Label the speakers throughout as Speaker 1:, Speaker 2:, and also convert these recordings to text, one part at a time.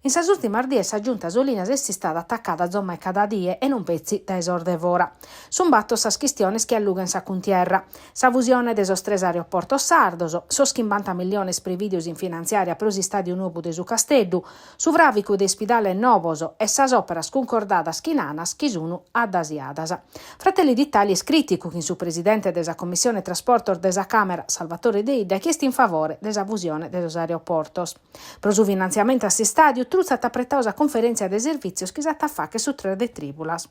Speaker 1: In sas ùrtimas dies sa Giunta Solinas est istada atacada azomai cada die e non petzi dae sos de fora. Sunt bator sas chistiones chi allughent sa cuntierra, sa fusione de sos tres aeroportos sardos, sos chimbanta milliones prevìdios in finantziària pro s'istàdiu nobu de su Casteddu, su fràvicu de ispidales nobos e sas òperas cuncordadas chin Anas chi sun addasiadas. Fratelli d'Italia est crìticu chin su presidente de sa Commissione Trasportos de sa Càmera, Salvatore Deidda, chi est in favore de sa fusione de sos aeroportos. Pro su finantziamentu a s'istàdiu, Truzzu at apretadu sa cunferèntzia de servìtzios chi s'at a fàghere su tres de trìbulas.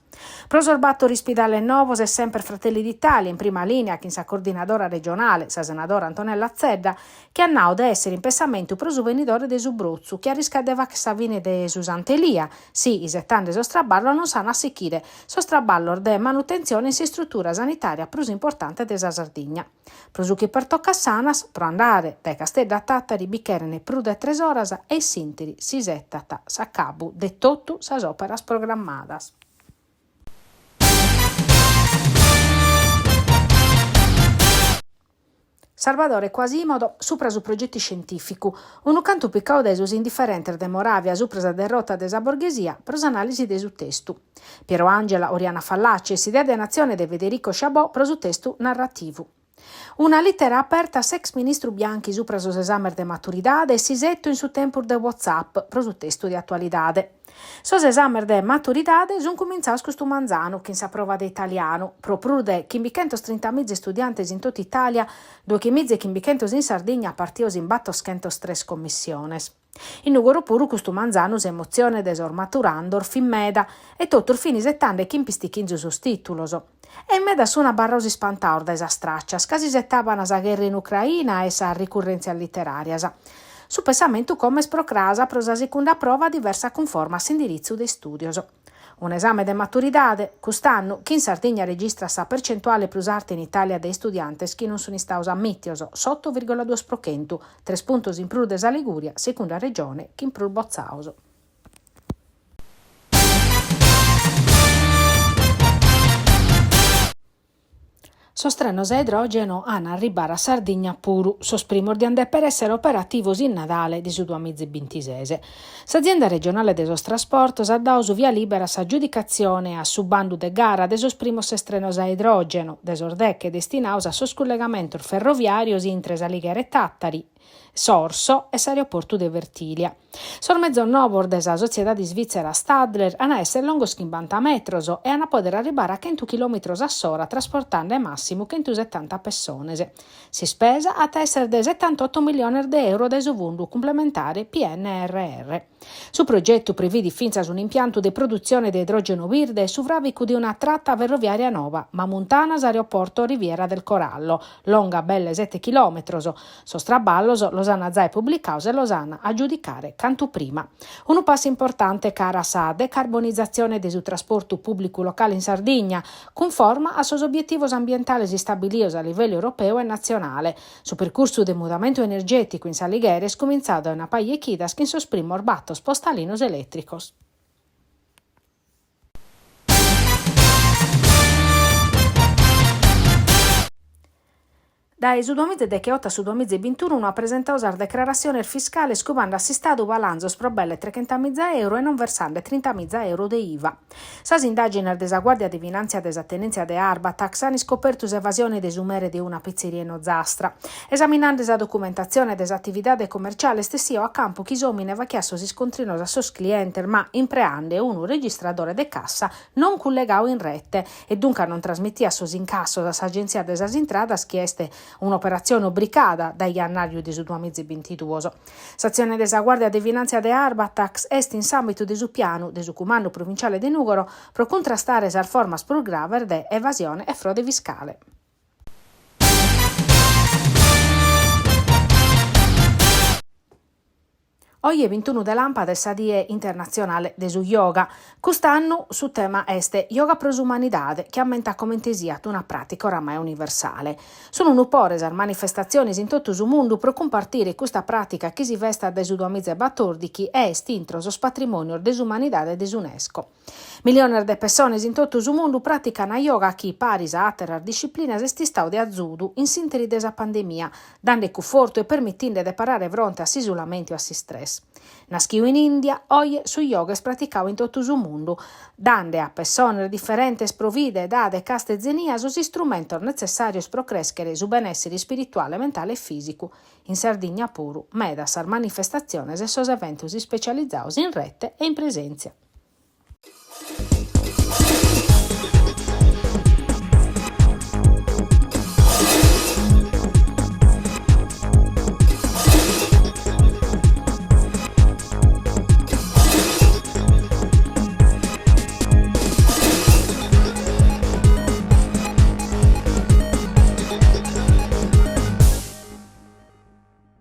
Speaker 1: Pro sos bator ispidales nobos est semper Fratelli d'Italia in prima lìnia chin sa coordinadora regionale, sa senadora Antonella Zedda, chi at nau de èssere in pessamentu pro su benidore de su Brotzu, chi arriscat de fàghere sa fine de su Sant'Elia, si, isetande sos traballos, non s'an a sichire sos traballos de manutentzione in s'istrutura sanitària prus importante de sa Sardigna. Pro su chi pertocat s'Anas, pro andare dae Casteddu a Tàtari bi cheren prus de tres oras e in s'ìnteri s'isetat s'acabu de totu sas òperas programmadas. Sarbadore Quasimodo supra su progetu iscientìficu, unu cantu picadu dae sos indiferentes de Moravia supra sa derrota de sa borghesia pro s'anàlisi de su testu. Piero Angela, Oriana Fallaci e s'idea de natzione de Federico Chabod pro su testu narrativu. Una lìtera aperta a s'ex ministru Bianchi supra sos esames de maturidade e s'isetu in su tempus de WhatsApp pro su testu de atualidade. Sos esames de maturidade sunt cumintzados custu manzanu chin sa prova de italianu, pro prus de chimbichentostrintamìgia istudiantes in totu Itàlia, duochimiza e chimbichentos in Sardigna partidos in battoschentostres commissiones. In Nùgoro puru custu manzanu s'emotzione de sos maturandos fit meda e totus fin isetande chin pistichinzu sos tìtulos. E in medas sun abarrados ispantados dae sas tràcias ca s'isetaban sa gherra in Ucraina e sas ricurrèntzias literàrias. Su pessamentu como est pro cras pro sa segunda prova diversa cunforma a s'indiritzu de istùdios. Un'esame de maturidade, cust'annu, chi in Sardigna registrat sa percentuale prus arta in Itàlia de istudiantes chi non sun istados ammìtios, s'oto vìrgola duos pro chentu, tres puntos in prus de sa Ligùria, segunda regione chin prus botzados. Sos trenos a idrògeno an a arribbare a Sardigna puru, sos primos diant dèpere èssere operativos in Nadale de su duamiza e bintises. S'azienda regionale de sos trasportos at dadu su via lìbera a s'agiudicatzione a su bandu de gara de sos primos ses trenos a idrògeno, de sos deche destinados a sos cullegamentos ferroviàrios intre S'Alighera e Tàtari, Sorso e s'aeroportu de Fertìlia. Sos mezos nobos de sa sotziedade isvìtzera Stadler an a èssere longos chimbanta metros e an a pòdere arribbare a chentu chilòmetros a s'ora trasportende màssimu chentusetanta pessones. S'ispesa at a èssere de setantoto milliones de euro dae su fundu cumplementare PNRR. Su progetu previdit fintzas un'impiantu de produtzione de idrògenu birde e su fràvicu de una trata ferroviària noba, Mamuntanas-Aeroporto Riviera del Corallo, longa belle sete chilòmetros. Sos traballos los ant zai publicados e los ant a agiudicare cantu prima. Unu passu importante cara a sa decarbonizatzione de su trasportu pùblicu locale in Sardigna, cunforma a sos obietivos ambientales istabilidos a livellu europeu e natzionale. Su percursu de mudamentu energèticu in S'Alighera est cumintzadu dae una paja 'e chidas chin sos primos batos postalinos elètricos. Dae su duamiza e decheoto a su duamiza e bintunu no at presentadu sas decrarassiones fiscales cubande a s'Istadu balanzos pro belle trecentamiza euro e non versande trintamiza euro de IVA. Sas indàgines de sa Guàrdia de Finàntzia de sa Tenèntzia de Arbatax ant iscopertu s'evasione de su mere de una pitzeria in Ozastra. Esaminande sa documentatzione de s'atividade commerciale est essiu a campu chi s'òmine faghiat sos iscontrinos a sos clientes ma impreande unu registradore de cassa non cullegadu in rete e duncas non trasmitiat sos incassos a s'Agentzia de sas Intradas chi est un'operatzione obricada dae jannàriu de su duamiza e bintiduos. S'atzione de sa Guàrdia de Finàntzia de Arbatax est in s'àmbitu de su pianu de su Cumandu Provinciale de Nùgoro pro cuntrastare sas formas prus graves de evasione e frode fiscale. Oje bintunu de làmpadas est sa Die internatzionale de su yoga. Cust'annu su tema est Yoga pro s'umanidade, chi ammentat comente siat una pràtica oramai universale. Sunt unu pore sas manifestatziones in totu su mundu pro cumpartire custa pràtica chi si festat dae su duamiza e batòrdighi e est intro sos patrimònios de s'umanidade de s'UNESCO. Miliones de pessones in totu su mundu pràtican yoga chi, paris a àteras disciplinas, est istadu de azudu in s'ìnteri de sa pandemia, dande cufortu e permitinde de parare fronte a s'isulamentu e a s'istress. Masters. Naschidu in Ìndia, oje su yoga est praticadu in totu su mundu, dande a pessones diferentes pro vida, edade, casta e zenia sos istrumentos netzessàrios pro crèschere su benèssere ispirituale, mentale e fìsicu. In Sardigna puru, medas sas manifestatziones e sos eventos ispecializados in rete e in presèntzia.